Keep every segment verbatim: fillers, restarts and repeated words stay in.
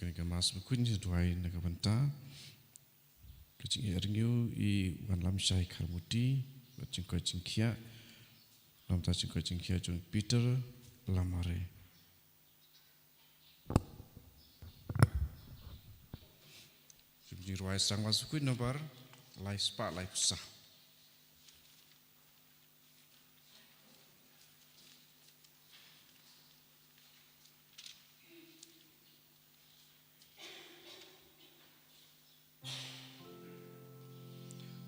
Kane ka Mass bakhuid ngi duwai na ka bynta ka jingïaid rngiew i Wanlamshai Kharmuti, bad jingkoit jingkhiah, namar jingkoit jingkhiah jong Peter Lamare. Jingduwai sdang Mass bakhuid number lai spah lai phew saw.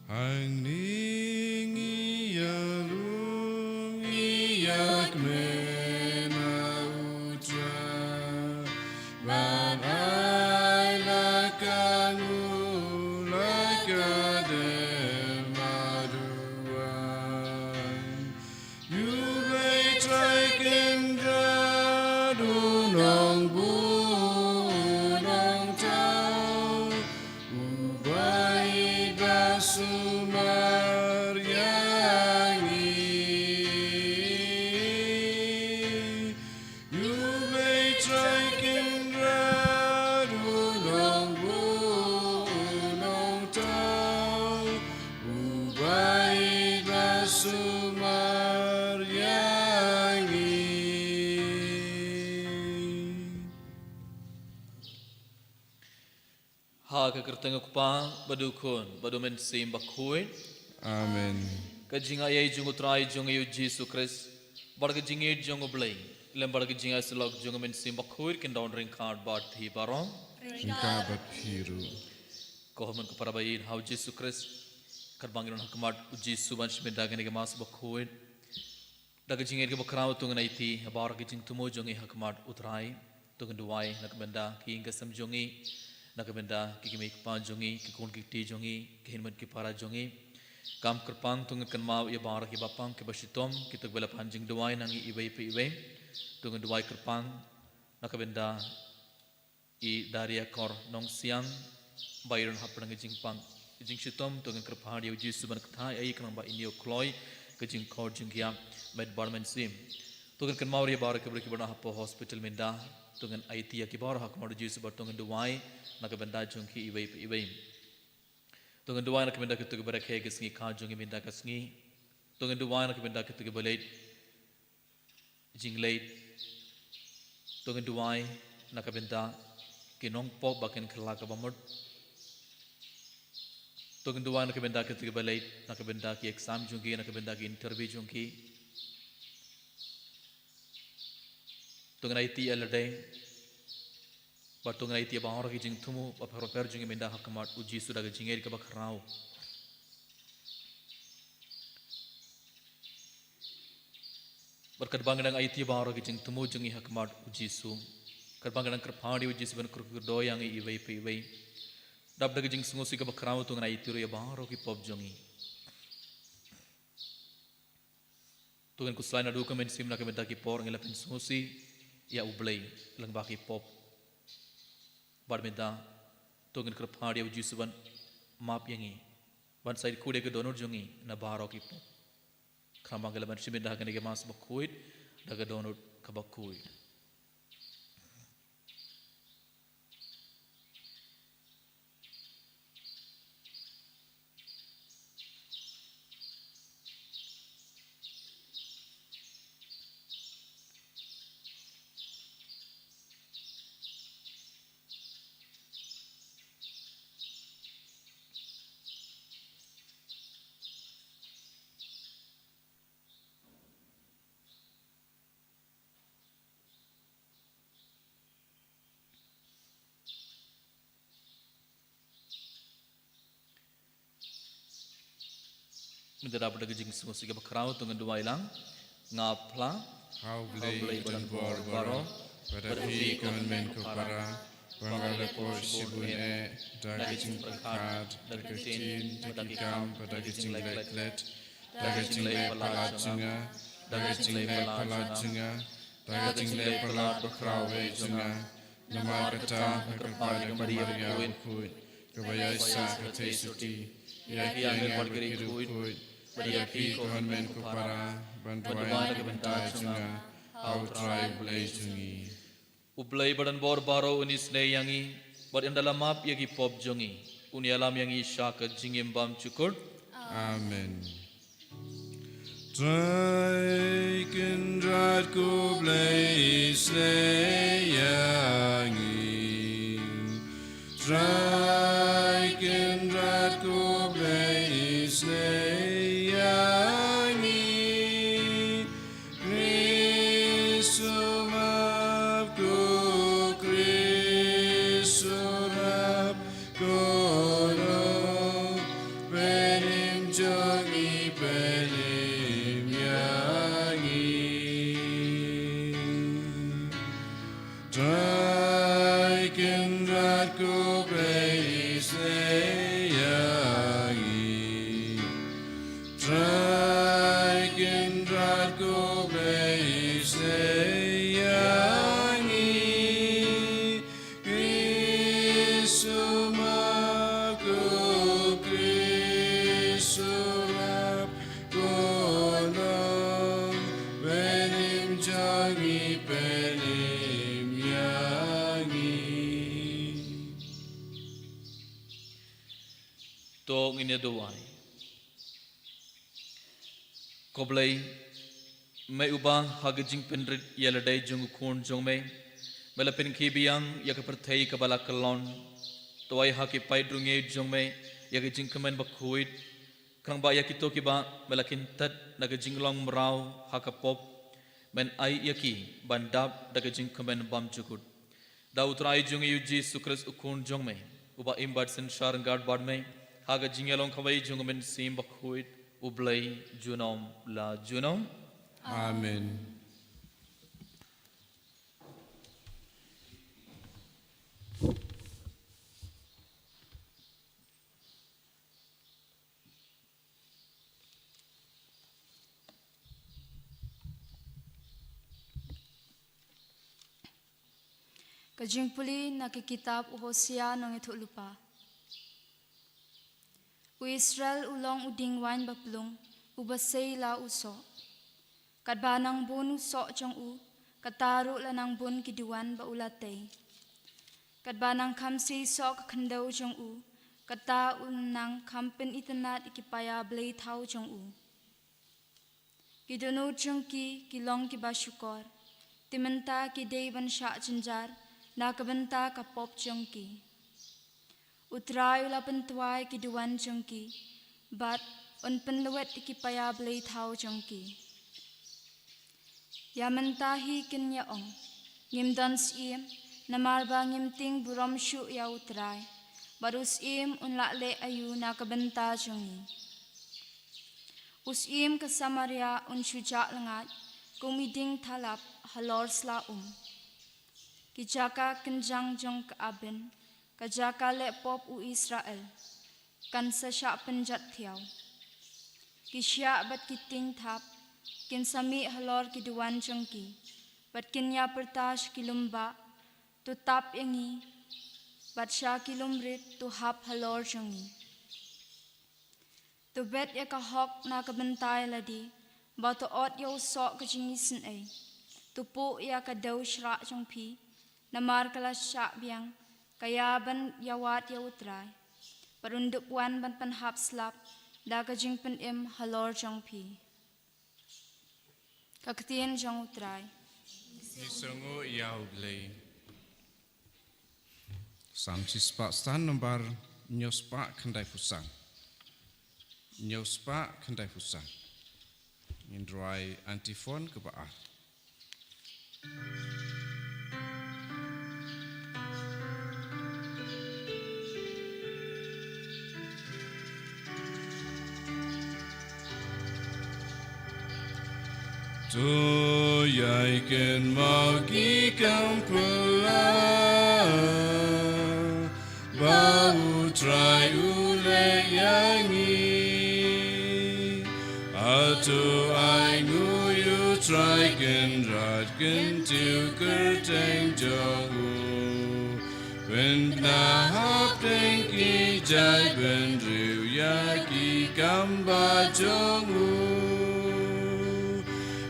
Hangne ngi ïarung ïakmen ha U Trai, ban ai la ka nguh la ka dem ha duwan. U Blei Trai Kynrad u nongbuh u nongthaw, uba ïeit bad sumar ïa ngi. U Blei Trai Kynrad u nongbuh u nongthaw, uba ïeit bad sumar ïa ngi. Ha ka kyrteng U Kpa, bad U Khun, bad U Mynsiem Bakhuid. Amen. Ka jingaiei jong U Trai jong ngi U Jisu Khrist, bad ka jingïeit jong U Blei, lem bad ka jingïasyllok jong U Mynsiem Bakhuid, kin don ryngkat bad phi baroh. Ryngkat bad phi ruh. Ko hynmen ko para ba ïeit ha U Jisu Khrist, katba ngi don ha khmat U Jisu ban shim bynta kane ka Mass bakhuid, da ka jingïeit kaba khraw to ngin aiti ïa baroh ki jingthmu jong ngi ha khmat U Trai. To ngin duwai na ka bynta ki ïing ki sem jong ngi, na ka bynta ki kmie ki kpa jong ngi, ki khun ki kti jong ngi, ki hynmen ki para jong ngi. Kam kyrpang to ngin kynmaw ïa baroh ki bapang ki bashitom, kito kiba la pan jingduwai na ngi iwei pa iwei. To ngin duwai kyrpang na ka bynta i Daria Kor Nongsiang, ba i don hapdeng ka jingpang ka jingshitom. To ngin kyrpad ïa U Jisu ban kynthah ïa i khnang ba in ïoh kloi ka jingkhot jingkhiah met bad mynsiem. To ngin kynmaw ïa baroh ki briew kiba don hapoh hospital mynta. To ngin aiti ïa ki baroh ha khmat U Jisu bad to ngin duwai na ka bynta jong ki iwei pa iwei. To ngin duwai na ka bynta kito kiba rakhe ka sngi kha jong ngi mynta ka sngi. To ngin duwai na ka bynta kito kiba leit jingleit. To ngin duwai na ka bynta ki nongpop ba kin kylla kaba mut. To ngin duwai na ka bynta kito kiba leit na ka bynta ki exam jong ki, na ka bynta ki interview jong ki. To ngin aiti ïa lade, bad to ngin aiti ïa baroh ki jingthmu bapher bapher jong ngi mynta ha khmat U Jisu da ka jingïeit kaba khraw. Bad katba ngi dang aiti ïa baroh ki jingthmu jong ngi ha khmat U Jisu, katba ngi dang kyrpad ïa U Jisu ban kyrkhu kyrdoh ïa ngi iwei pa iwei, dap da ka jingsngewsih kaba khraw to ngin aiti ruh ïa baroh ki pop jong ngi. To ngin khuslai naduh ka mynsiem na ka bynta ki por ngi la pynsngewsih ïa U Blei lyngba ki pop. Bad mynta to ngin kyrpad ïa U Jisu ban map ïa ngi, ban sa ïakhuid ïa ka dohnud jong ngi na baroh ki pop. Khnang ba ngi lah ban shim bynta ha kane ka Mass bakhuid da ka dohnud kaba khuid. Mynta da ka jingsngewsih kaba khraw to ngin duwai lang. Nga phla ha U Blei uba don bor baroh, bad ha phi ko hynmen ko para, ba nga la poi shibun eh da ka jingpyrkhat, da ka ktien, da ki kam, bad da ka jingleh klet, da ka jingleh palat jong nga, da ka jingleh palat jong nga, da ka jingleh palat bakhraw eh jong nga. Namar kata nga kyrpad ïa ka Maria bakhuid, kaba ïaisah ka theisotti, ïa ki angel bad ki riewkhuid, bad ïa phi ko hynmen ko para, ban duwai na ka bynta jong nga ha U Trai U Blei jong ngi. U Blei ba don bor baroh un isynei ïa ngi, bad ynda la map ïa ki pop jong ngi, un ïalam ïa ngi sha ka jingim bymjukut. Amen. Trai Kynrad ko Blei isynei ïa ngi. Trai Kynrad ko Blei isynei ïa ngi. Khrist u map, ko Khrist u rap, ko long, pynïap jong ngi, pynïap ïa ngi. Trai Kynrad ko Blei isynei ïa ngi. Trai Kynrad ko Blei isynei ïa ngi. Khrist u map, ko Khrist u rap, ko long, pynïap jong ngi, pynïap ïa ngi. To ngin ïa duwai. Ko Blei, me uba ha ka jingpynrit ïa lade jong u Khun jong me, me la pynkhie biang ïa ka pyrthei kaba la kyllon. To ai ha ki paid ryngiej jong me ïa ka jingkmen bakhuid, khnang ba ïa kito kiba me la kyntait na ka jinglong mraw ha ka pop, men ai ïa ki ban dap da ka jingkmen bymjukut. Da u Trai jong ngi u Jisu Khrist u Khun jong me, uba im bad synshar ryngkat bad me ha ka jingïalong kawei jong u Mynsiem Bakhuid, u Blei junom la junom. Amen. Ka jingpule na ka kitab u Hosea nongïathuhlypa. U Israel u long u dieng waiñ baplung, uba sei la u soh. Katba nang bun u soh jong u, kata ruh la nang bun ki duwan ba u la tei. Katba nang kham sei soh ka khyndew jong u, kata u nang kham pynitynnad ïa ki païablei thaw jong u. Ki dohnud jong ki ki long kiba shukor, te mynta ki dei ban shah jynjar na ka bynta ka pop jong ki. U Trai u la pyntwa ïa ki duwan jong ki, bad un pynlwet ïa ki païablei thaw jong ki. Ïa mynta hi kin ïa ong, ngim don syiem, namar ba ngim tieng burom shuh ïa u Trai, bad u syiem un lah leh aïu na ka bynta jong ngi. U syiem ka Samaria un shu jah lyngngoh kum i dieng thalap halor sla um. Ki jaka kynjang jong ka Abin, ka jaka leh pop u Israel, kan sa shah pynjot thiaw. Ki shiah bad ki tieng thap kin sa mih halor ki duwan jong ki, bad kin ïa pyrta sha ki lum bah, to tap ïa ngi, bad sha ki lum rit to hap halor jong ngi. To bet ïa ka hok na ka bynta ïa lade, bad to ot ïa u soh ka jingisynei. To puh ïa ka dew shrah jong phi, namar ka la shah biang, ka ïa ban ïawad ïa u Trai, bad un dup wan ban pynhap slap da ka jingpynim halor jong phi. Ka ktien jong u Trai. Ngi sngew ïa u Blei. Salm shispah san, nambar hynñiew spah khyndaiphew san. Hynñiew spah khyndaiphew san. Ngin rwai antiphon kaba ar. To ïai kynmaw ki kam phylla ba u Trai u leh ïa ngi. Hato ai nguh ïa u Trai, Kynrad kyntiew kyrteng jong u. Pynbna hapdeng ki jaitbynriew ïa ki kam ba jong u.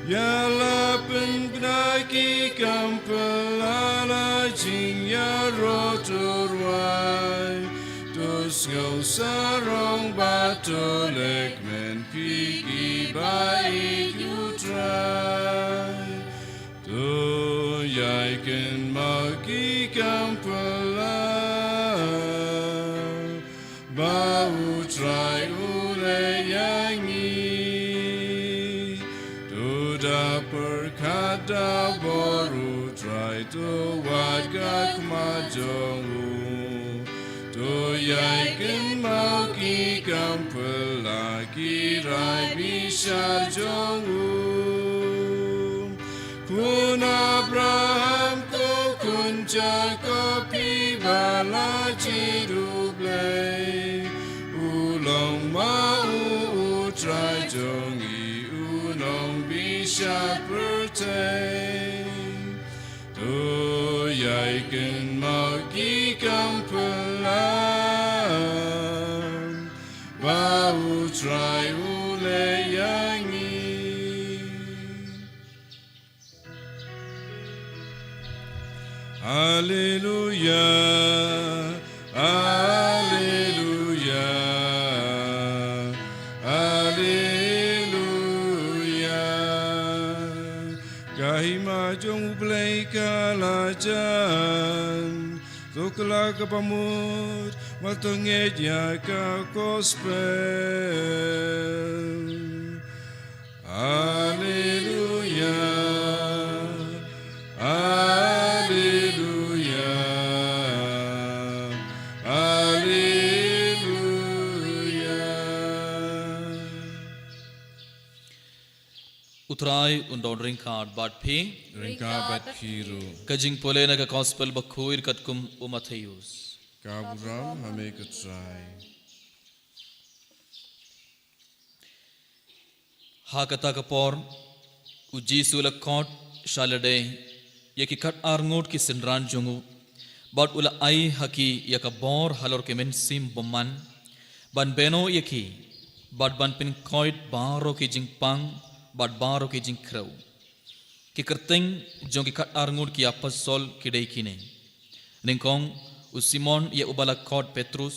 Ïa la pynbna ki kam phylla Ïaroh to rwai, to sngew sarong bad to leh kmen, phi kiba ïeit U Trai. To ïai kynmaw ki kam phylla ba U Trai u leh ïa ngi. To da pyrkhat da bor U Trai, to wad ka khmat jong u. To ïai kynmaw ki kam phylla, ki rai bishar jong u. Khun Abraham, ko khun Jakob, phi ba la jied U Blei. U long ma u U Trai jong ngi, u nongbishar pyrthei. To ïai kynmaw ki kam phylla ba U Trai u leh ïa ngi. Haleluya, haleluya, haleluya. Ka hima jong U Blei ka la jan. To kylla kaba mut, bad to ngeit ïa ka gospel. Haleluya, haleluya, haleluya. U Trai un don ryngkat bad phi. Ryngkat bad phi ruh. Ka jingpule na ka gospel bakhuid katkum u Mathaios. Ka burom ha me ko Trai. Ha kata ka por, u Jisu u la khot sha lade ïa ki khatar ngut ki synran jong u, bad u la ai ha ki ïa ka bor halor ki mynsiem bymman, ban bynñiaw ïa ki, bad ban pynkoit baroh ki jingpang, bad baroh ki jingkhrew. Ki kyrteng jong ki khatar ngut ki apostol ki dei kine. Nyngkong, u Simon ïa uba la khot Petrus,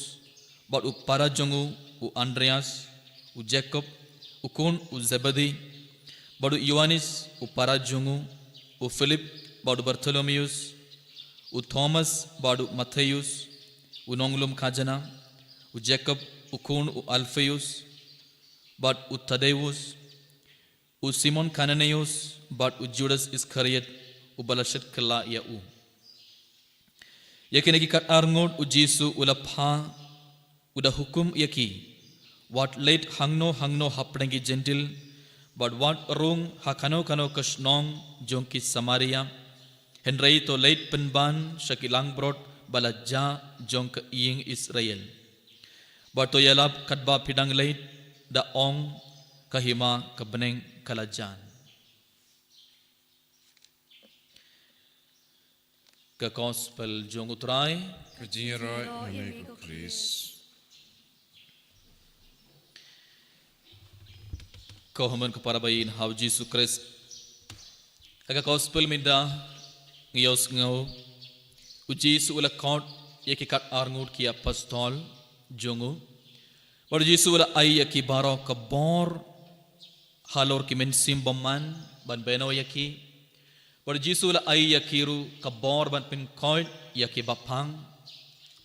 bad u para jong u, u Andreas, u Jakob, u khun u Zebedi, bad u Ïoannis, u para jong u, u Philip, bad u Bartholomeus, u Thomas, bad u Mathaios, u nonglum khajana, u Jakob, u khun u Alpheus, bad u Thaddeus, u Simon Kananeus, bad u Judas Iskariot, uba la shet kylla ïa u. Ïa kine ki khatar ngut u Jisu u la phah, u da hukum ïa ki, wat leit hangno hangno hapdeng ki Jentil, bad wat rung ha kano kano ka shnong jong ki Samaria, hynrei to leit pynban sha ki langbrot ba la jah jong ka ïing Israel. Bad to ïalap katba phi dang leit, da ong, ka hima ka bneng ka la jan. Ka gospel jong u Trai. Ka jingïaroh ïa me ko Khrist. Ko hynmen ko para ba ïeit ha u Jisu Khrist. Ha ka gospel mynta ngi ïohsngew u Jisu u la khot ïa ki khatar ngut ki apostol jong u. Bad u Jisu u la ai ïa ki baroh ka bor halor ki mynsiem bymman ban bynñiaw ïa ki. Bad u Jisu u la ai ïa ki ruh ka bor ban pynkoit ïa ki bapang.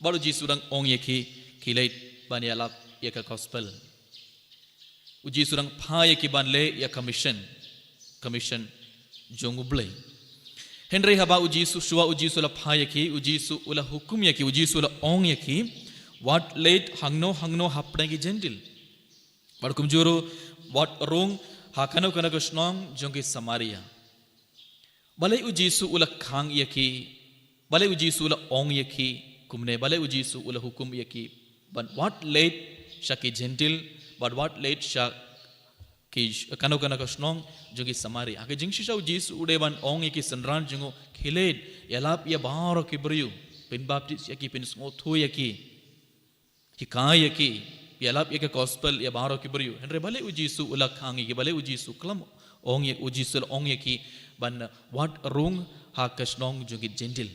Bad u Jisu u dang ong ïa ki, ki leit ban ïalap ïa ka gospel. U Jisu u dang phah ïa ki ban leh ïa ka mission. Ka mission jong u Blei. Hynrei haba u Jisu, shuwa u Jisu u la phah ïa ki, u Jisu u la hukum ïa ki, u Jisu u la ong ïa ki, wat leit hangno hangno hapdeng ki Jentil. Bad kumjuh ruh, wat rung ha kano kano ka shnong jong ki Samaria. Balei u Jisu u la khang ïa ki, balei u Jisu u la ong ïa ki kumne, balei u Jisu u la hukum ïa ki ban wat leit sha ki Jentil, bad wat leit sha ki sh-, kano kano ka shnong jong ki Samaria. Ha ka jingshisha u Jisu u dei ban ong ïa ki synran jong u, khie leit, ïalap ïa baroh ki briew, pynbaptis ïa ki, pynsngewthuh ïa ki. Hikai ïa ki, ïalap ïa ka gospel ïa baroh ki briew. Hynrei balei u Jisu u la khang ïa ki, balei u Jisu u khlem ong ïa, u Jisu u la ong ïa ki ban wat rung ha ka shnong jong ki Jentil.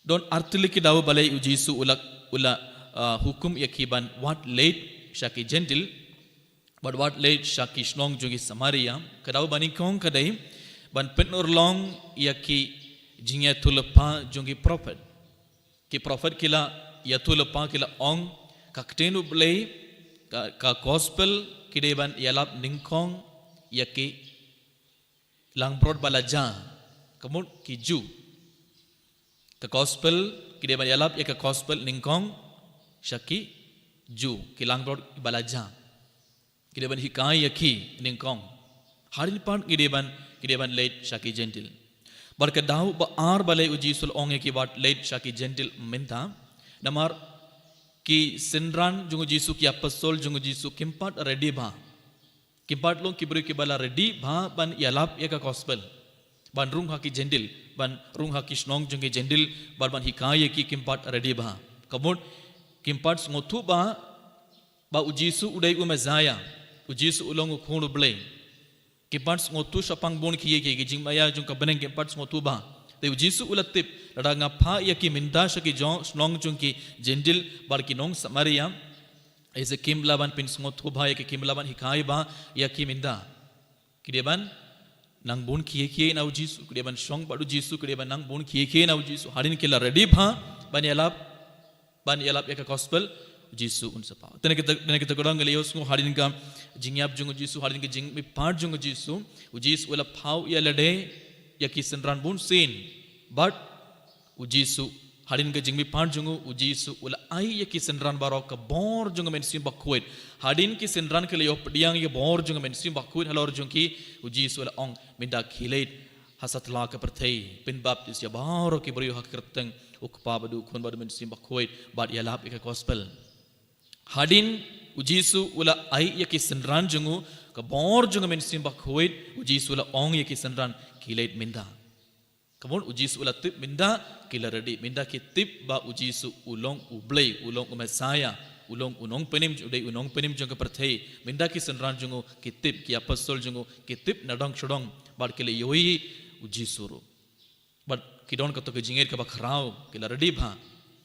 Don artylli ki daw balei u Jisu u la, u la, ah, hukum ïa ki ban wad leit sha ki Jentil, bad wad leit sha ki shnong jong ki Samaria. Ka daw banyngkong ka dei ban pynurlong ïa ki jingïathuhlypa jong ki prophet. Ki prophet ki la ïathuhlypa, ki la ong, ka ktien U Blei, ka, ka gospel, ki dei ban ïalap nyngkong ïa ki langbrot ba la jia, ka mut ki Jiw. Ka gospel, ki dei ban ïalap ïa ka gospel nyngkong sha ki Jiw, ki langbrot ba la jia. Ki dei ban hikai ïa ki nyngkong. Hadien pat ki dei ban, ki dei ban leit sha ki Jentil. Bad ka daw ba ar balei u Jisu u la ong ïa ki wad leit sha ki Jentil mynta, namar ki synran jong u Jisu, ki apostol jong u Jisu, kim pat ready bha. Kim pat long ki briew kiba la ready bha ban ïalap ïa ka gospel, ban rung ha ki Jentil, ban rung ha ki shnong jong ki Jentil, bad ban hikai ïa ki, kim pat ready bha. Ka mut, kim pat sngewthuh bha ba u Jisu u dei u Messaïah, u Jisu u long u Khun U Blei. Kim pat sngewthuh shaphang bun ki ïa ki, ki jingmaïa jong ka bneng, kim pat sngewthuh bha. Te u Jisu u la tip, lada nga phah ïa ki mynta sha ki jong, shnong jong ki Jentil bad ki nong Samaria, ïa se kim lah ban pynsngewthuh bha ïa ki, kim lah ban hikai bha ïa ki mynta. Ki dei ban nang bun khie khie na u Jisu, ki dei ban shong bad u Jisu, ki dei ban nang bun khie khie na u Jisu. Hadien ki la ready bha ban ïalap, ban ïalap ïa ka gospel, u Jisu un sa paw. Te na kita, te na kita ka daw ngi la ïohsngew hadien ka jingïap jong u Jisu, hadien ka jingmihpat jong u Jisu, u Jisu u la paw ïa lade ïa ki synran bun sien. Bad u Jisu, hadien ka jingmihpat jong u, u Jisu u la ai ïa ki synran baroh ka bor jong u Mynsiem Bakhuid. Hadien ki synran ki la ïoh pdiang ïa ka bor jong u Mynsiem Bakhuid halor jong ki, u Jisu u la ong, mynta khie leit ha satlak ka pyrthei, pynbaptis ïa baroh ki briew ha ka kyrteng u Kpa bad u Khun bad u Mynsiem Bakhuid, bad ïalap ïa ka gospel. Hadien u Jisu u la ai ïa ki synran jong u ka bor jong u Mynsiem Bakhuid, u Jisu u la ong ïa ki synran, khie leit mynta. Ka mut u Jisu u la tip mynta ki la ready, mynta ki tip ba u Jisu u long U Blei, u long u Messaïah, u long u Nongpynim, u dei u Nongpynim jong ka pyrthei. Mynta ki synran jong u ki tip, ki apostol jong u ki tip na dong sha dong, bad ki la ïohi u Jisu ruh. Bad ki don kato ka jingngeit kaba khraw, ki la ready bha.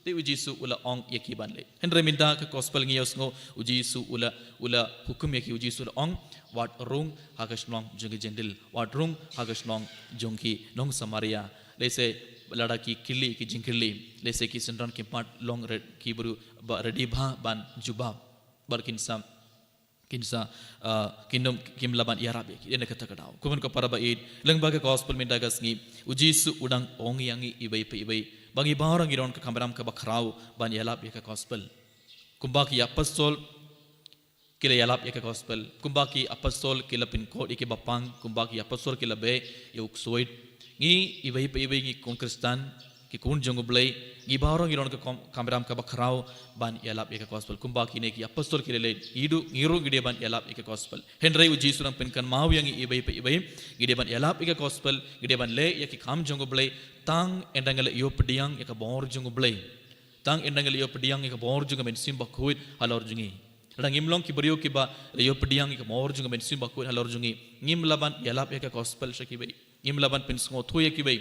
Te u Jisu u la ong ïa ki ban leit. Hynrei mynta ka gospel ngi ïohsngew, u Jisu u la, u la hukum ïa ki, u Jisu u la ong, wat rung ha ka shnong jong ki Jentil, wat rung ha ka shnong jong ki nong Samaria. Lehse lada ki kylli, ki jingkylli, lehse ki synran kim pat long re-, ki briew ba ready bha ban jubab. Bad kin sa, kin sa, ah, kin ym, kim lah ban ïarap ïa ki. Dei na kata ka daw, ko bun ko para ba ïeit, lyngba ka gospel mynta ka sngi, u Jisu u dang ong ïa ngi iwei pa iwei ba ngi baroh ngi don ka kamram kaba khraw ban ïalap ïa ka gospel. Kumba ki apostol ki la ïalap ïa ka gospel, kumba ki apostol ki la pynkut ïa ki bapang, kumba ki apostol ki la beh ïa u ksuid, ngi iwei pa iwei, ngi kum Khristan, ki khun jong U Blei, ngi baroh ngi don ka kom-, kamram kaba khraw ban ïalap ïa ka gospel. Kumba kine ki apostol ki la leit, ngi duh, ngi ruh ngi dei ban ïalap ïa ka gospel. Hynrei u Jisu u dang pynkynmaw ïa ngi iwei pa iwei, ngi dei ban ïalap ïa ka gospel, ngi dei ban leh ïa ki kam jong U Blei, tang ynda ngi la ïoh pdiang ïa ka bor jong U Blei. Tang ynda ngi la ïoh pdiang ïa ka bor jong ka Mynsiem Bakhuid halor jong ngi. Lada ngim long ki briew kiba la ïoh pdiang ïa ka bor jong ka Mynsiem Bakhuid halor jong ngi, ngim lah ban ïalap ïa ka gospel sha kiwei. Ngim lah ban pynsngewthuh ïa kiwei.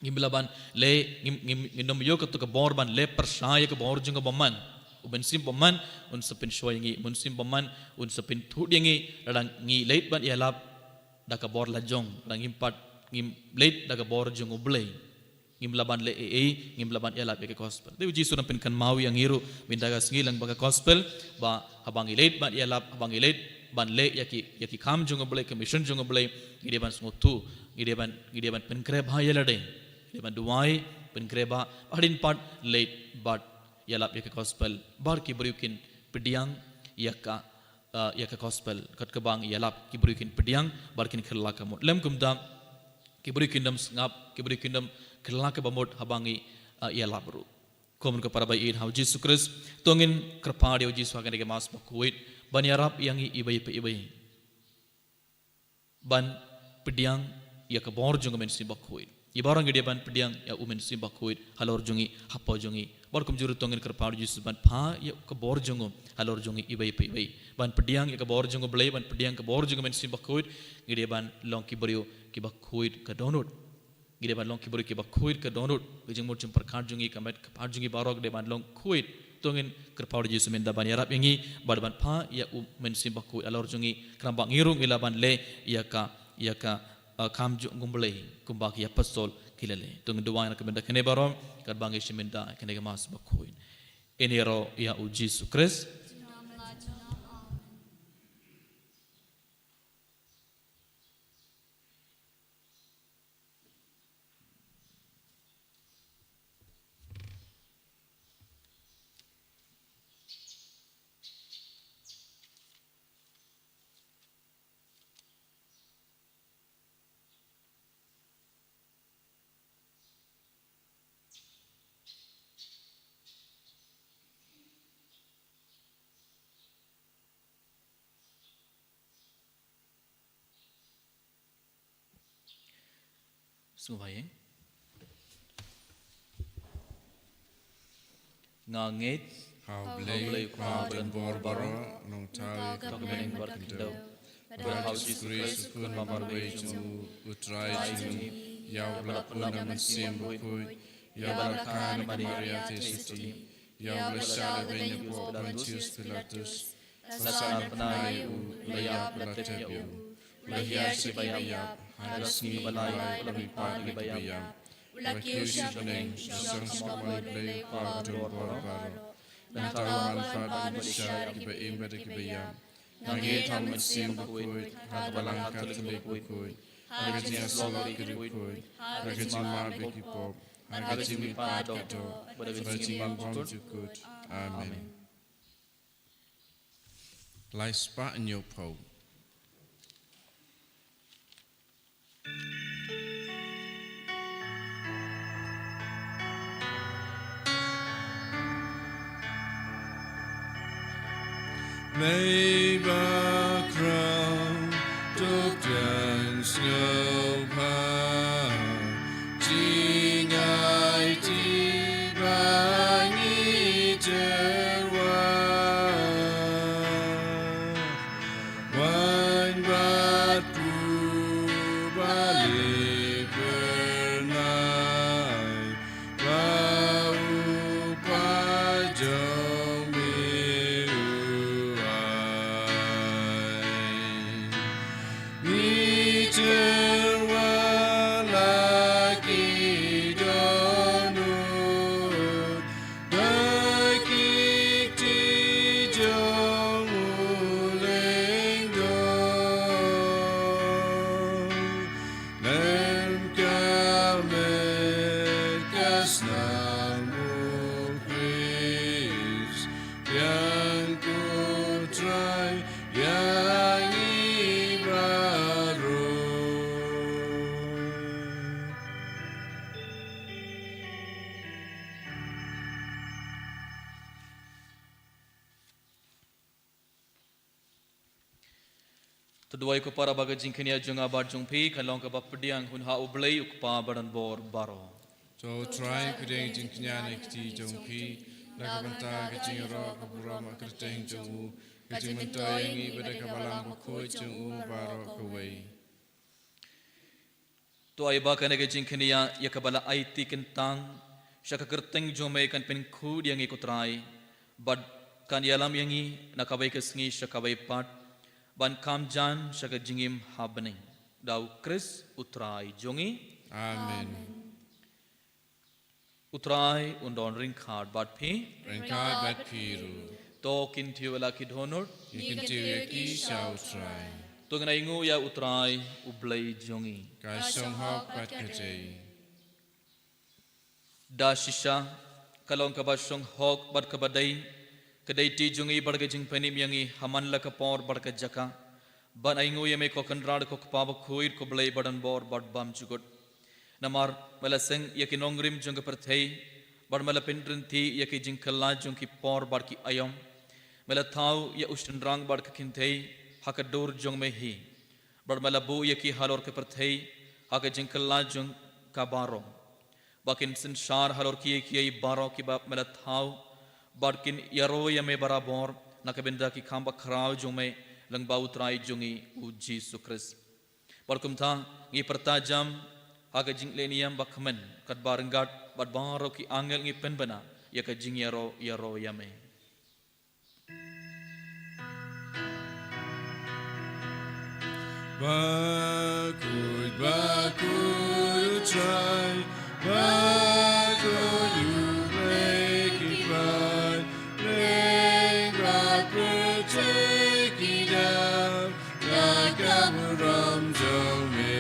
Ngim lah ban leh, ngim, ngim, ngim ïoh kato ka bor ban leh pyrshah ïa ka bor jong ka bymman. U Mynsiem Bymman un sa pynshoi ïa ngi, Mynsiem Bymman un sa pynthuh ïa ngi, lada ngi leit ban ïalap da ka bor la jong, lada ngim pat, ngim leit da ka bor jong U Blei. Ngim lah ban leh ei ei, ngim lah ban ïalap ïa ka gospel. Te u Jisu u dang pynkynmaw ïa ngi ruh mynta ka sngi lyngba ka gospel, ba haba ngi leit ban ïalap, haba ngi leit ban leh ïa ki, ïa ki kam jong U Blei, ka mission jong U Blei, ngi dei ban sngewthuh, ngi dei ban, ngi dei ban pynkhreh bha ïa lade, ngi dei ban duwai, pynkhreh bha, hadien pat leit bad ïalap ïa ka gospel, bad ki briew kin pdiang ïa ka, ah, ïa ka gospel, kat kaba ngi ïalap, ki briew kin pdiang bad kin kylla ka mut. Lym kumta, ki briew kin ym sngap, ki briew kin ym kylla kaba mut haba ngi, ah, ïalap ruh. Ko bun ko para ba ïeit ha u Jisu Khrist, to ngin kyrpad ïa u Jisu ha kane ka Mass Bakhuid ban ïarap ïa ngi iwei pa iwei ban pdiang ïa ka bor jong u Mynsiem Bakhuid. Ngi baroh ngi dei ban pdiang ïa u Mynsiem Bakhuid halor jong ngi, hapoh jong ngi. Bad kumjuh ruh to ngin kyrpad ïa u Jisu ban phah ïa ka bor jong u halor jong ngi iwei pa iwei. Ban pdiang ïa ka bor jong U Blei, ban pdiang ka bor jong u Mynsiem Bakhuid, ngi dei ban long ki briew kiba khuid ka dohnud. Ngi dei ban long ki briew kiba khuid, ka dohnud, ka jingmut jingpyrkhat jong ngi, ka met ka phad jong ngi baroh ka dei ban long khuid. To ngin kyrpad ïa u Jisu mynta ban ïarap ïa ngi, bad ban phah ïa u Mynsiem Bakhuid halor jong ngi, khnang ba ngi ruh ngi lah ban leh ïa ka, ïa ka, eh, kam jong U Blei, kumba ki apostol ki la leh. To ngin duwai na ka bynta kane baroh, katba ngi shim mynta kane ka Mass bakhuid. Ïaroh ïa u Jisu Khrist. Sngewbha ïa. Nga ngeit ha U Blei, U Blei Kpa badonbor baroh, nongthaw ïa ka bneng bad ka khyndew, bad ha U Jisu Khrist, u khun ba marwei jong u, U Trai jong ngi, ïa uba la pun da U Mynsiem Bakhuid, ïa uba la kha na ka Maria Theisotti, ïa uba la shah lehbeiñ hapoh Pontius Pilatus, la sahnarphna ïa u, la ïap, la tep ïa u, la hiar sha kiba ïap, ha ka sngi ba lai u la mihpat na kiba ïap, u la kiew sha bneng, u la shong sha ka hynmen U Blei Kpa badonbor baroh. Nangta u wanrah bad u bishar ïa kiba im bad ïa kiba ïap. Nga ngeit ha U Mynsiem Bakhuid, ha ka Balang Katholik bakhuid, ha ka jingïasyllok bakhuid, ha ka jingmap ïa ki pop, ha ka jingmihpat ka doh, bad ha ka jingbymjukut jukut. Amen. Lai spah hynñiew phew. Mei bakhraw, to pdiang sngewbha, jingaiti ba ngi tyrwa. Wan bad u ba leh phyrnai, ba u Kpa jong me u ai. Ngi tyrwa la ki dohnud, da ki kti jong u lyngdoh. Lem ka met ka snam u Khrist, pdiang ko Trai ïa ngi baroh. To duwai ko para ba ka jingkñia jong nga bad jong phi kan long kaba pdiang hun ha U Blei U Kpa badonbor baroh. To Trai pdiang jingkñia na ki kti jong phi, na ka bynta ka jingïaroh ka burom ha ka kyrteng jong u, ka jingmyntoi ïa ngi bad ka Balang Bakhuid jong u baroh kawei. To ai ba kane ka jingkñia ïa kaba la aiti kyntang sha ka kyrteng jong me kan pynkhuid ïa ngi ko Trai, bad kan ïalam ïa ngi na kawei ka sngi sha kawei pat, ban kham jan sha ka jingim ha bneng. Da U Khrist U Trai jong ngi. Amen. U Trai un don ryngkat bad phi. Ryngkat bad phi ruh. To kyntiew ïa la ki dohnud. Ngi kyntiew ïa ki sha U Trai. To ngin ainguh ïa U Trai U Blei jong ngi. Ka shong hok bad ka dei. Da shisha ka long kaba shong hok bad kaba dei, ka dei kti jong ngi bad ka jingpynim ïa ngi ha man la ka por bad ka jaka, ban ainguh ïa me ko Kynrad ko Kpa Bakhuid ko Blei badonbor bad bymjukut. Namar me la seng ïa ki nongrim jong ka pyrthei, bad me la pynrynti ïa ki jingkylla jong ki por bad ki aïom. Me la thaw ïa u shynrang bad ka kynthei ha ka dur jong me hi, bad me la buh ïa ki halor ka pyrthei ha ka jingkylla jong ka baroh, ba kin synshar halor kiei kiei baroh kiba me la thaw, bad kin ïaroh ïa me barabor na ka bynta ki kam bakhraw jong me lyngba U Trai jong ngi U Jisu Khrist. Bad kumta ngi pyrta jam Ha ka jingleh niam ba kmen, katba ryngkat bad baroh ki angel ngi pynbna ïa ka jingïaroh ïaroh ïa me. Bakhuid, bakhuid U Trai, bakhuid U Blei ki paid, lyngba pyrthei ki dap da ka burom jong me.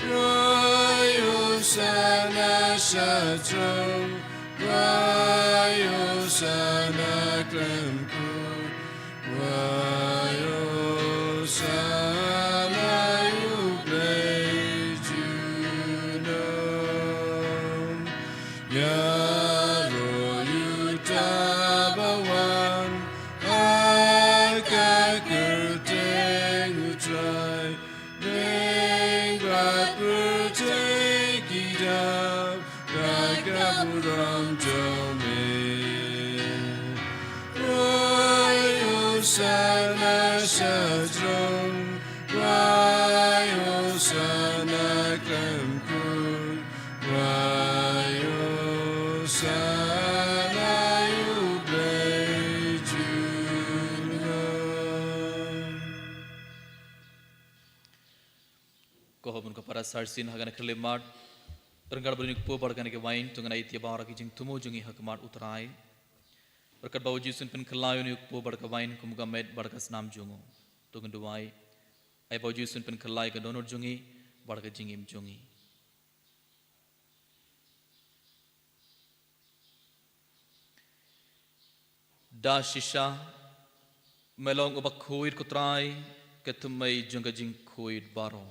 Rwai Hosana sha throne, rwai Hosana khlem khuid, rwai Hosana ïa U Blei junom. Ïaroh ïa uta uba wan ha ka kyrteng U Trai, lyngba pyrthei ki dap da ka burom jong me. Rwai Hosana sha throne, rwai Hosana khlem khuid, rwai Hosana ïa U Blei junom. Ko hobun ko para sarsien ha kane ka khyllipmat, ryngkat bad une u kpu bad kane ka wain, to ngin ai ïa baroh ki jingthmu jong ngi ha khmat U Trai. Ryngkat bad U Jisu un pynkylla ïa une u kpu bad ka wain kum ka met bad ka snam jong u. To ngin duwai. Ai ba U Jisu un pynkylla ïa ka dohnud jong ngi bad ka jingim jong ngi. Da shisha me long uba khuid, ko Trai, ka thymmei jong ka jingkhuid baroh.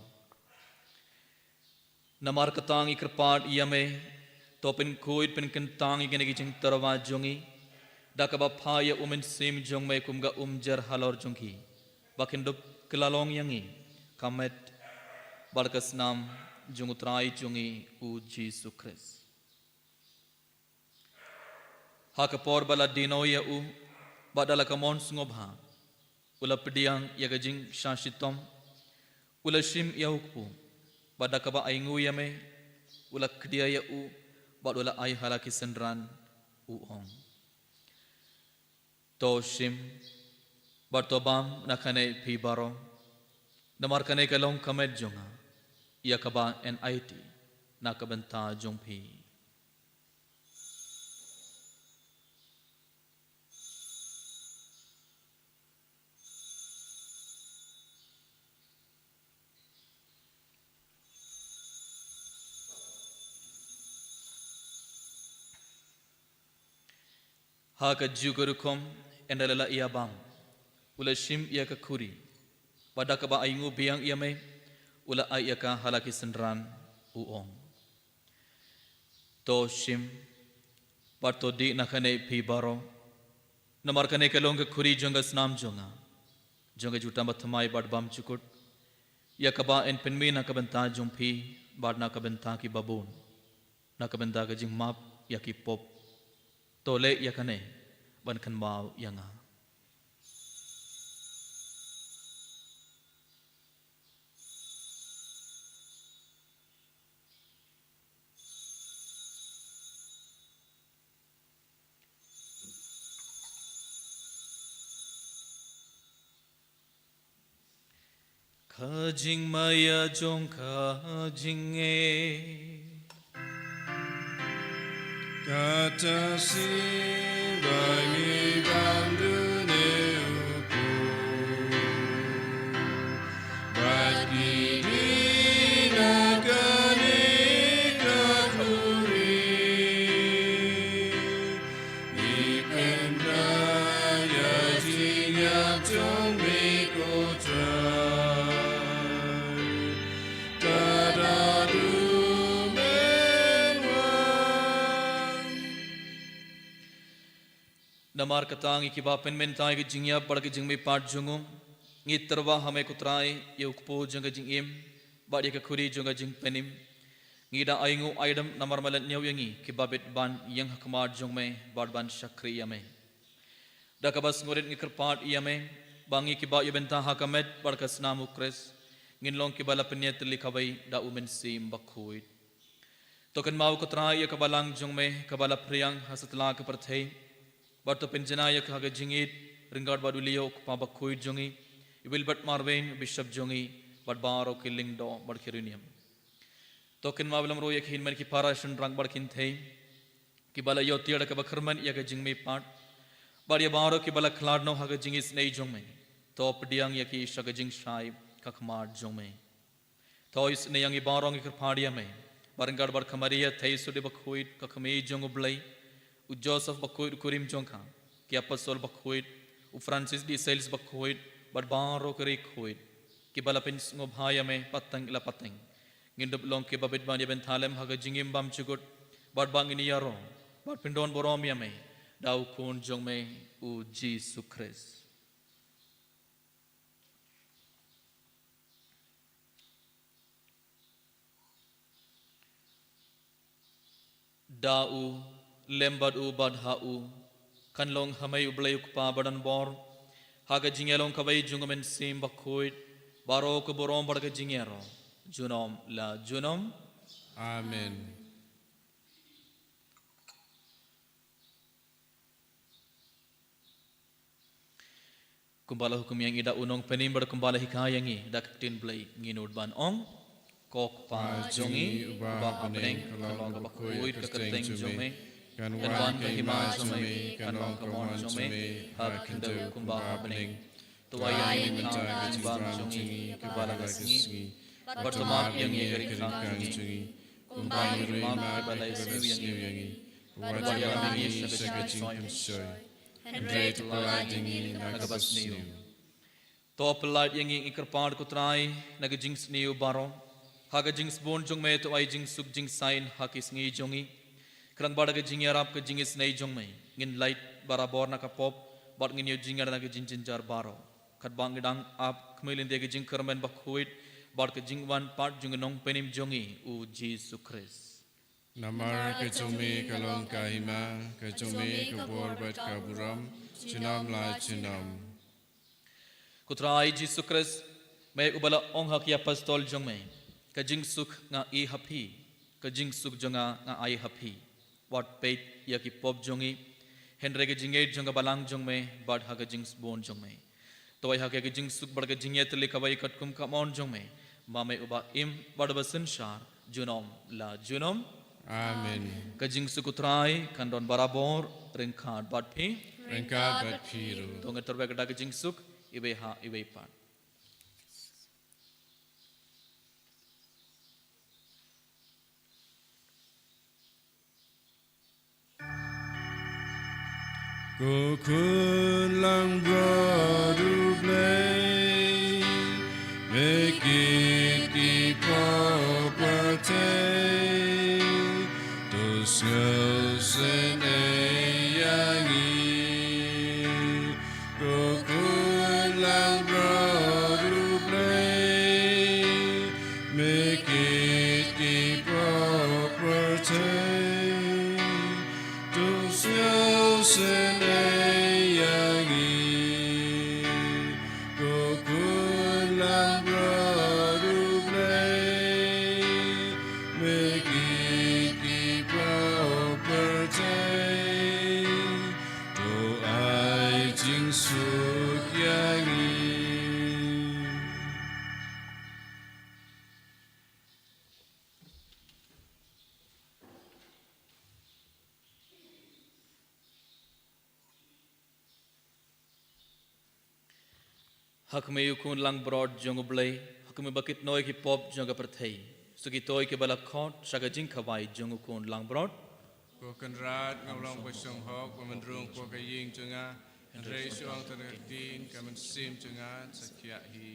Namar kata ngi kyrpad ïa me, to pynkhuid pynkyntang ïa kine ki jingtyrwa jong ngi da kaba phah ïa U Mynsiem jong me kum ka umjer halor jong ki, ba kin dup kylla long ïa ngi ka met bad ka snam jong U Trai jong ngi U Jisu Khrist. Ha ka por ba la die noh ïa u, bad da la ka mon sngewbha u la pdiang ïa ka jingshah shitom, u la shim ïa u kpu, bad da kaba ainguh ïa me u la khdia ïa u, bad u la ai ha la ki synran, u ong: To shim bad to bam na kane phi baroh, namar kane ka long ka met jong nga, ïa kaba yn aiti na ka bynta jong phi. Ha kajuh ka rukom, ynda la ïa bam, u la shim ïa ka khuri, bad da kaba ainguh biang ïa me, u la ai ïa ka ha la ki synran, u ong: To shim bad to dih na kane phi baroh, namar kane ka long ka khuri jong ka snam jong nga, jong ka jutang bathymmai bad bymjukut, ïa kaba yn pynmih na ka bynta jong phi bad na ka bynta kiba bun, na ka bynta ka jingmap ïa ki pop. To leh ïa kane ban kynmaw ïa nga. Ka jingmaïa jong ka jingngeit. Kata shisha ba ngi bam dune u kpu, bad ngi dih na kane ka khuri, ngi pynbna ïa ka jingïap jong me, ko Trai. Namar kata, ngi kiba pynmynta ïa ka jingïap bad ka jingmihpat jong u, ngi tyrwa ha me, ko Trai, ïa u kpu jong ka jingim bad ïa ka khuri jong ka jingpynim. Ngi da ainguh aidem namar me la ñiew ïa ngi kiba bit ban ïeng ha khmat jong me bad ban shakri ïa me. Da kaba sngewrit ngi kyrpad ïa me ba ngi kiba ïa bynta ha ka met bad ka snam u Khrist, ngin long kiba la pynïatylli kawei da u Mynsiem Bakhuid. To kynmaw ko Trai ïa ka balang jong me kaba la phriang ha satlak ka pyrthei. Bad to pynjanai ïa ka ha ka jingïeit ryngkat bad u Leo u kpa bakhuid jong ngi, i Wilbert Marwein u bishop jong ngi, bad baroh ki lyngdoh bad ki riewniam. To kynmaw lem ruh ïa ki hynmen ki para shynrang bad kynthei kiba la ïoh tiar da kaba kyrmen ïa ka jingmihpat, bad ïa baroh kiba la khlad noh ha ka jingisynei jong me. To pdiang ïa ki sha ka jingshai ka khmat jong me. To isynei ïa ngi baroh ngi kyrpad ïa me, bad ryngkat bad ka Maria thei suda bakhuid ka kmie jong u Blei, u Joseph bakhuid u kurim jong ka, ki apostol bakhuid, u Francis de Sales bakhuid, bad baroh ki riewkhuid kiba la pynsngewbha ïa me pateng la pateng. Ngin dup long kiba bit ban ïa bynta lem ha ka jingim bymjukut, bad ba ngin ïaroh bad pyndon burom ïa me da u Khun jong me u Jisu Khrist. Da u, lem bad u, bad ha u, kan long ha me u Blei u Kpa badonbor, ha ka jingïalong kawei jong u Mynsiem Bakhuid, baroh ka burom bad ka jingïaroh junom la junom. Amen. Kumba la hukum ïa ngi da u Nongpynim bad kumba la hikai ïa ngi da ka ktien Blei, ngin nud ban ong: Ko Kpa jong ngi uba ha bneng, kan long kaba khuid ka kyrteng jong me, kan wan ka hima jong me, kan long ka mon jong me ha ka khyndew kumba ha bneng. To ai ïa ngi mynta ka jingbam jong ngi kaba la ka sngi, bad to map ïa ngi ka ryngkang jong ngi, kumba ngi ruh ngi map ïa kiba la isniew ïa ngi, wat ïalam ïa ngi sha ka jingpynshoi, hynrei to pyllait ïa ngi na kaba sniew. To pyllait ïa ngi, ngi kyrpad ko Trai, na ka jingsniew baroh. Ha ka jingsbun jong me to ai jingsuk jingsaiñ ha ki sngi jong ngi, khnang ba da ka jingïarap ka jingisynei jong me ngin lait barabor na ka pop, bad ngin ïoh jingïada na ka jingjynjar baroh, katba ngi dang ap khmih lynti ïa ka jingkyrmen bakhuid bad ka jingwan pat jong u Nongpynim jong ngi u Jisu Khrist. Namar ka jong me ka long ka hima, ka jong me ka bor bad ka burom, junom la junom. Ko Trai Jisu Khrist, me uba la ong ha ki apostol jong me: Ka jingsuk nga ai ha phi, ka jingsuk jong nga nga ai ha phi. Wat peit ïa ki pop jong ngi, hynrei ka jingïeit jong ka balang jong me bad ha ka jingsbun jong me to ai ha ka ka jingsuk bad ka jingïatylli kawei katkum ka mon jong me, ma me uba im bad uba synshar junom la junom. Amen. Ka jingsuk u Trai kan don barabor ryngkat bad phi. Ryngkat bad phi ruh. To ngin tyrwa da ka jingsuk iwei ha iwei pat. Ko Khun langbrot U Blei, me kit ki pop pyrthei, to sngewsynei ïa ngi. Ko Khun langbrot U Blei, me kit ki pop pyrthei, to sngewsynei ïa ngi. Ko Khun langbrot U Blei, me kit ki pop pyrthei, to ai jingsuk ïa ngi. Ha khmih U Khun langbrot jong U Blei, ha khmih ba kit noh ïa ki pop jong ka pyrthei. Suk ito kiba la khot sha ka jingkhawai jong U Khun langbrot. Ko Kynrad, ngam long ba shong hok ba men rung hapoh ka ïing jong nga, hynrei shu ong tang ka ktien, ka mynsiem jong nga sa khiah hi.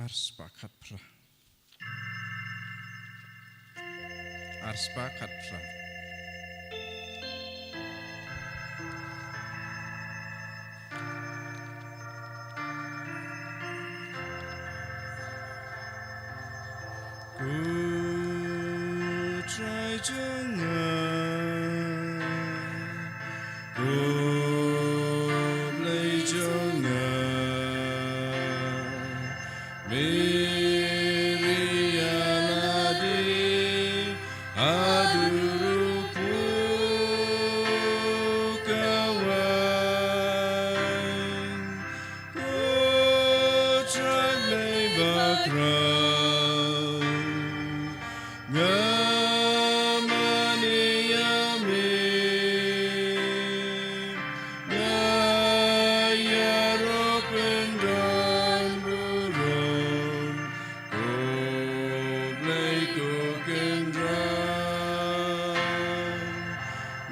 Ar spah khatphra. Ar spah khatphra. Ko Trai jong nga, ko Blei jong nga, me ri ïa lade haduh ruh phew kawei. Ko Trai Blei bakhraw, nga mane ïa me, nga ïaroh kyndon burom, ko Blei ko Kynrad.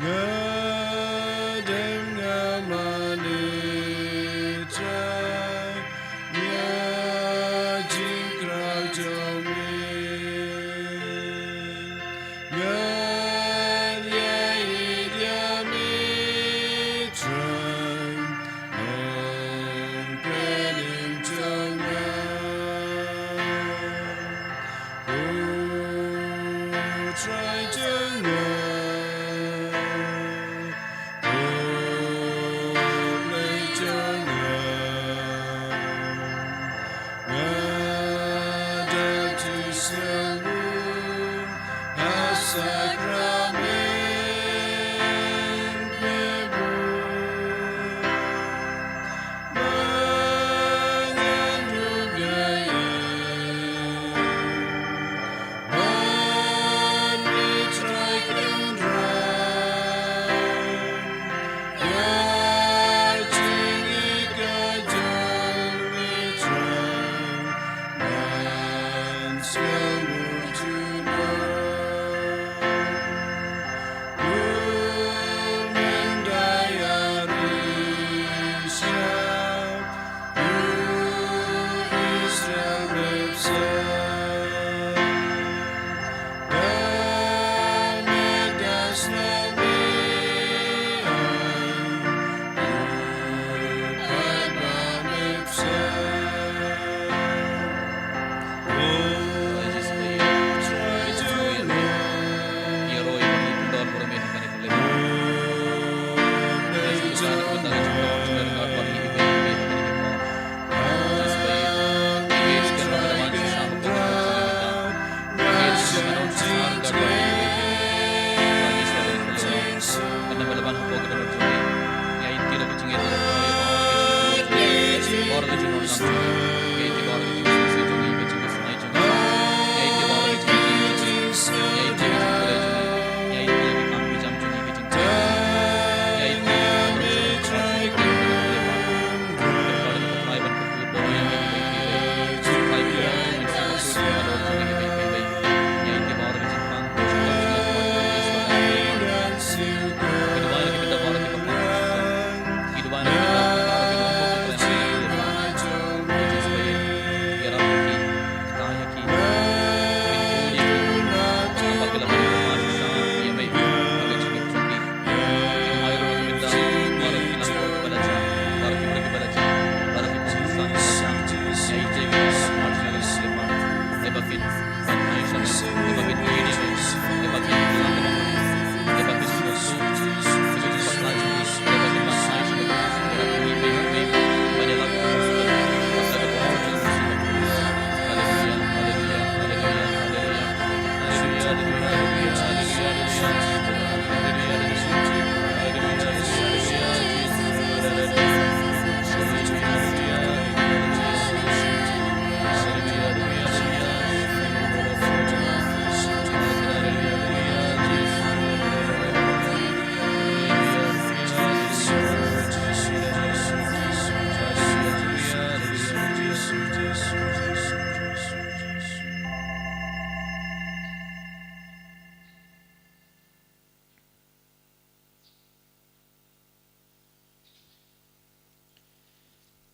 Nga dem nga mane Trai, ïa jingkraw jong me. Nga ïa ïeit ïa me Trai, nongpynim jong nga. Ko Trai jong nga, ko Blei jong nga, nga dang ju sngewbha ha sakramen me bun.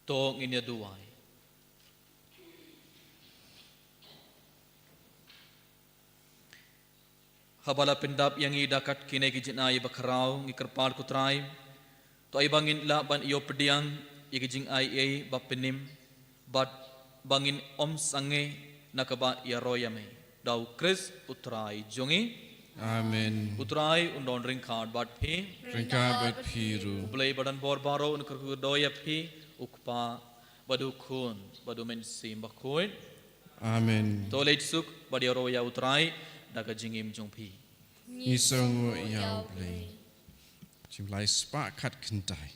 To ngin ïa duwai. Haba la pyndap ïa ngi da kat kine ki jingai ba khraw, ngi kyrpad ko Trai, to ai ba ngin lah ban ïoh pdiang ïa ki jingai ei ba pynim, bad ba ngin ym sangeh na kaba ïaroh ïa me. Da u Khrist u Trai jong ngi. Amen. U Trai un don ryngkat bad phi. Ryngkat bad phi ruh. U Blei ba don bor baroh un kyrkhu kyrdoh ïa phi, u Kpa, bad u Khun, bad u Mynsiem Bakhuid. Amen. To leit suk bad ïaroh ïa u Trai da ka jingim jong phi. Ngi sngewnguh ïa u Blei. Jingmlai spah khatkhyndai.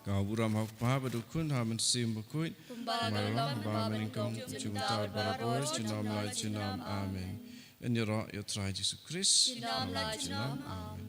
Ka burom ha u Kpa bad u Khun, ha u Mynsiem Bakhuid. Kumba ka long lyngba ka nyngkong, jingmut, barabor, junom la junom. Amen. Ngin ïaroh ïa u Trai Jisu Khrist. Junom la junom. Amen.